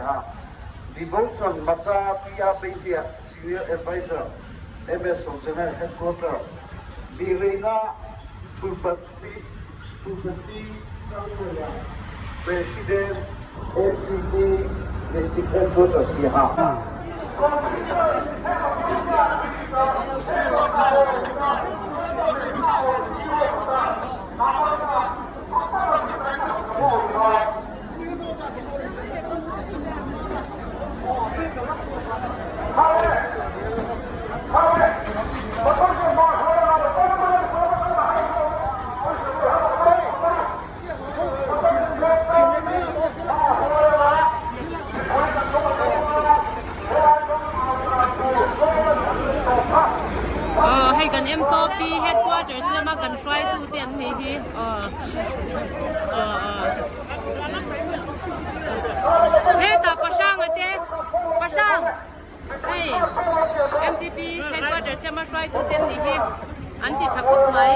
Siaha, Devotion Macha PR Beihliah Senior Adviser, MSO General Headquarter, Bireina Phulpati Sangluaia, President, ACP District Headquarter Siaha. Aw hei kan MCOP headquarters lama kan hruaitu te an nih hi aw aw aw hetah pahranga te pahrang hei M_T_P headquarters lama hruaitu te an nih hi an ti tha khawp mai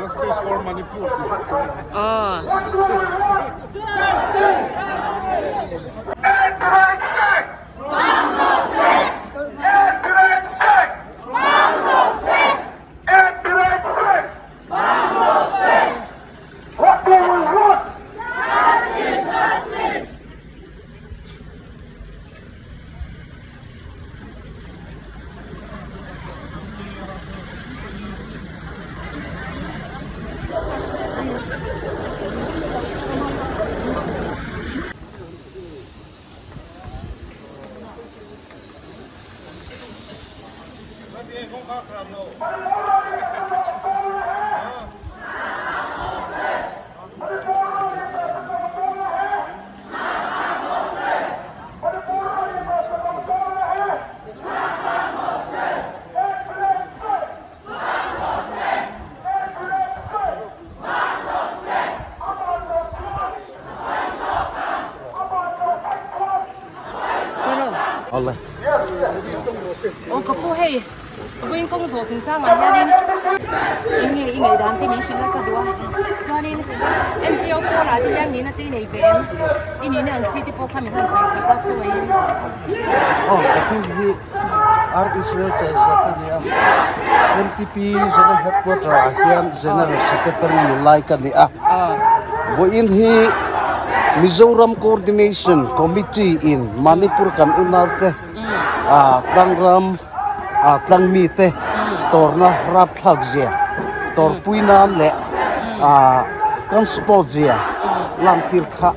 Justice for Manipur. Aw. Aw ka pu hei vawiin kawng zawh chungchangah hianin eng nge i ngaihdan te min hrilh a ka duh a chuanin NGO pawlah te hian nihna te i nei ve em i nihna ang chi te pawh kha min han sawi sak a khawngaihin. Aw ka pu hi R Israel Chaizat a ni a MTP General Headquarter ah hian General Secretary ni lai ka ni a vawiin hi Mizoram Coordination Committee in Manipur kan unaute tlangram tlangmi te tawrna rapthlak zia tawrpui nan leh kan support zia lantir kha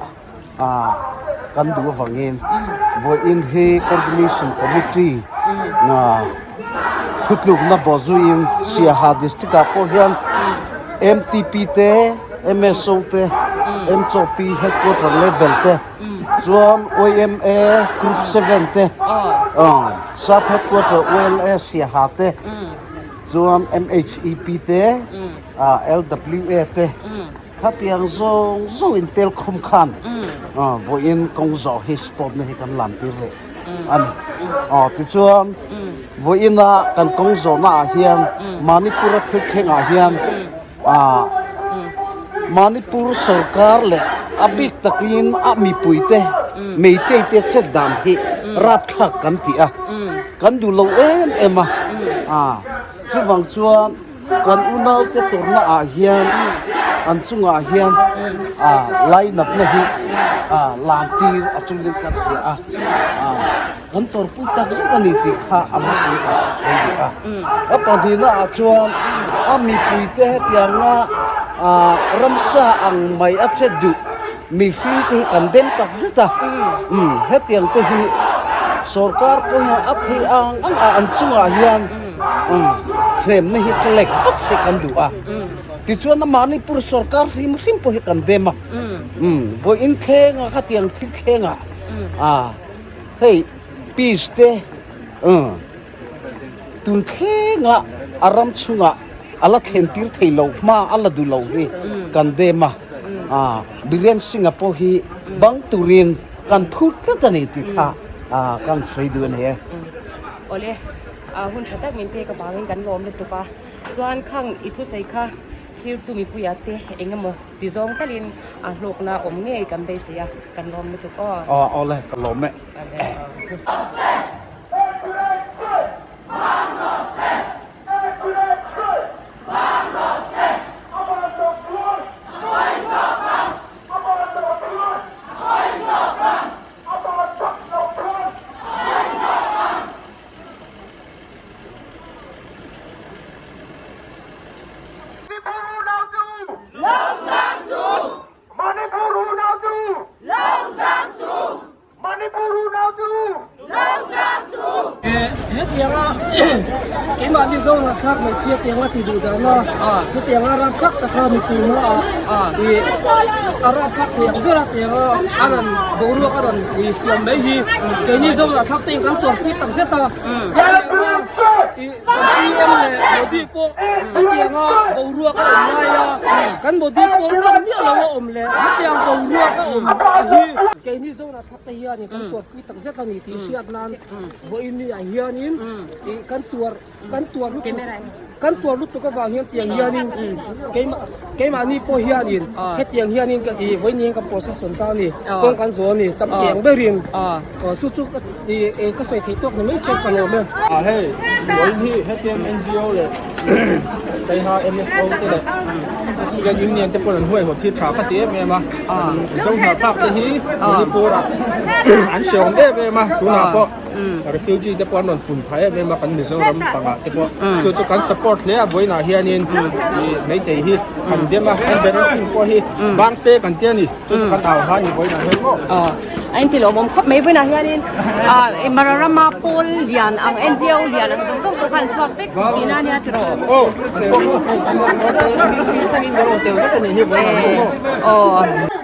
kan duh avangin vawiin hi coordination committee thutlukna bawhzuiin Siaha district ah pawh hian M_T_P te M_S_O te M_C_O_P headquarter level te chuan Y_M_A group 7 te sub headquarter Y_L_A Siaha te chuan M_H_E_P te L_W_A te. Khatiang zawng zawng in tel khum khan vawiin kawng zawh hi sport na hi kan lam tir leh a ni. Aw tichuan vawiin a kan kawng zawh na ah hian Manipur a thil thleng ah hian ah Manipur sorkar leh a bik takin a mipui te Meitei te chet dan hi rapthlak kan ti a, kan duh lo em em a, ah chuvang chuan. Kan unaute tawrhna ah hian an chungah hian ah lainatna hi ah lam tir a chungin kan hria a, ah kan tawrhpui tak zet a ni tih kha a hmasa ka sawi duh a. A pahnihna ah chuan a mipuite hetianga ah ramsa ang mai a che duh mihring te hi kan den tak zet a, umm hetiang te hi sorkar pawhin a theih ang ang a an chungah hian. Hremna hi chu lek vak se kan duh a, tichuan a Manipur sorkar hrim hrim pawh hi kan dem a, vawiin thlenga khatiang thil thlengah hei peace te tun thlenga a ram chhungah a la thlen tir thei lo hma a la duh lo hi kan dem a, Biren Singh-a pawh hi bang turin kan phut tlat a ni tih kha kan sawi duh a ni e. Awle, hun tha tak min pek avangin kan lawm lutuk a, chuan khang i thusawi kha thirtu mipuia te eng emaw ti zawng talin a hlawkna awm ngei kan beisei a, kan lawm lutuk aw. Aw awle, ka lawm e. Hetianga keimahni zawngah thlak mai chi hetianga ti duh dana hetianga rapthlak taka mipui hmaah ih a rapthlak thei ang ber a tianga a rawn boruak a rawn ih siam mai hi keini zawngah thlak te in kan tuarpui tak zet a ih kan CM leh Modi pawh hetianga boruak a awm lai a kan Modi pawh tawng miah lo a awm leh hetiang boruak a awm hi keini zawngah thlak te hianin kan tuarpui tak zet a ni tih hriat nan vawiin ni ah hianin ih kan tuar kan tuar lutuk kan tuar lutuk avang hian tiang hianin keimah keimahni pawh hianin hetiang hianin ka ih vawiin ni hian kan procession ta a ni kawng kan zawh a ni tam tiang berin chu chu ih ka sawi theih tawk ni mai se ka lawm e. Ah hei vawiin hi hetiang NGO leh Saiha MSO te leh Student Union te pawh an huaihawt hi tha ka ti em em a Zohnahthlak te hi Manipur ah an hreawm em em a tunah pawh Refugee te pawh an rawn fun phah em em a kan Mizoram pangah te pawh chu chu kan support hle a vawiinah hianin ih meitei hi kan dem a kan balancing pawh hi bang se kan tia ni chu chu kan au ha ni vawiinah hian maw. A inti lawmawm khawp mai vawiinah hianin ah Mararama pawl lian ang NGO lian ang zawng zawng pawh kha an chhuak vek tihna ania tiraw. Aw an chhuak vek a ni thlengin kan rawn tel vek a nih hi vawiinah hian maw. Aw.